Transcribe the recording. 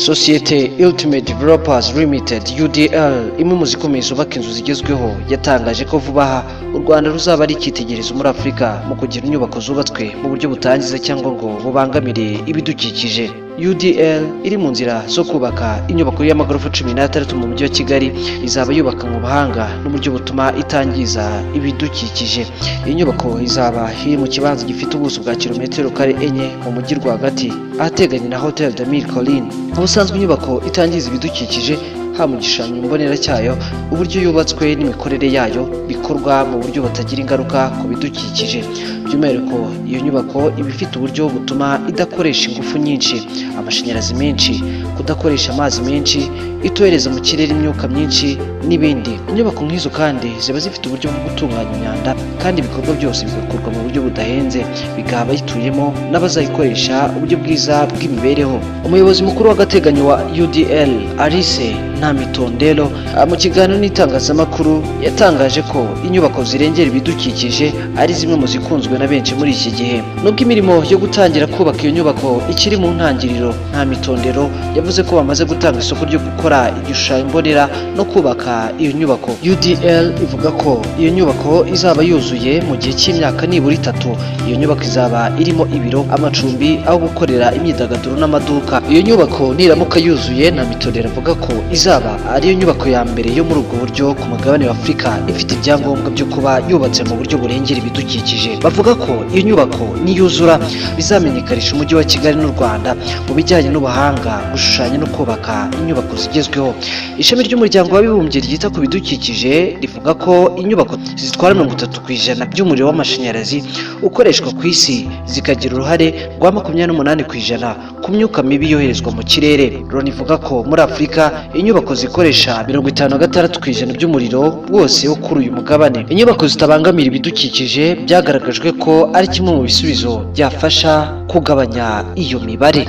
Sosiyete Ultimate Developers Limited, UDL, imwe mu zikomeye zubaka inzu zigezweho, yatangaje ko vuba aha u Rwanda ruzaba ari icyitegererezo muri Afurika mu kugira inyubako zubatswe mu buryo butangiza cyangwa ngo bubangamire ibidukikije. UDL iri mu nzira zo kubaka inyubako y'amagorofa 16 mu mujyi wa Kigali, izaba yubakanywe ubuhanga n'uburyo butuma itangiza ibidukikije. Iyi nyubako izaba iri mu kibanza gifite ubuso bwa kilometero kare 4 mu mujyi rwagati, ahateganye na Hotel de Mille Collines. Ubusanzwe inyubako itangiza ibidukikije, haba mu gishushanyo mbonera cyayo, uburyo yubatswe n'imikorere yayo, bikorwa mu buryo butagira ingaruka ku bidukikije. By'umwihariko, iyo nyubako iba ifite uburyo butuma idakoresha ingufu nyinshi, amashanyarazi menshi, kudakoresha amazi menshi, itohereza mu kirere imyuka myinshi n'ibindi. Inyubako nk'izo kandi ziba zifite uburyo bwo gutunganya imyanda, kandi ibikorwa byose bigakorwa mu buryo budahenze, bigaha abayituyemo n'abazayikoresha uburyo bwiza bw'imibereho. Umuyobozi mukuru w'agateganyo wa UDL, Alice Ntamitondero, mu kiganiro n'itangazamakuru yatangaje ko inyubako zirengera ibidukikije ari zimwe mu zikunzwe na benshi muri iki gihe. Nubwo imirimo yo gutangira kubaka iyo nyubako ikiri mu ntangiriro, Ntamitondero yavuze ko bamaze gutanga isoko ryo gukora igishushanyo mbonera no kubaka iyo nyubako. UDL ivuga ko iyo nyubako izaba yuzuye mu gihe cy'imyaka nibura 3. Iyo nyubako izaba irimo ibiro, amacumbi, aho gukorera imyidagaduro n'amaduka. Iyo nyubako niramuka yuzuye, Ntamitondero avuga ko izaba ariyo nyubako ya mbere yo muri ubwo buryo ku mugabane wa Afurika ifite ibyangombwa byo kuba yubatse mu buryo burengera ibidukikije. Bavuga ko iyo nyubako niyuzura bizamenyekanisha umujyi wa Kigali n'u Rwanda mu bijyanye n'ubuhanga, gushushanya no kubaka inyubako zigezweho. Ishami ry'Umuryango w'Abibumbye ryita ku bidukikije rivuga ko inyubako zitwara 30% by'umuriro w'amashanyarazi ukoreshwa ku isi, zikagira uruhare rwa 28% ku myuka mibi yoherezwa mu kirere. Loni ivuga ko muri Afurika inyubako zikoresha 56% by'umuriro wose wo kuri uyu mugabane. Inyubako zitabangamira ibidukikije byagaragajwe ko ari kimwe mu bisubizo byafasha kugabanya iyo mibare.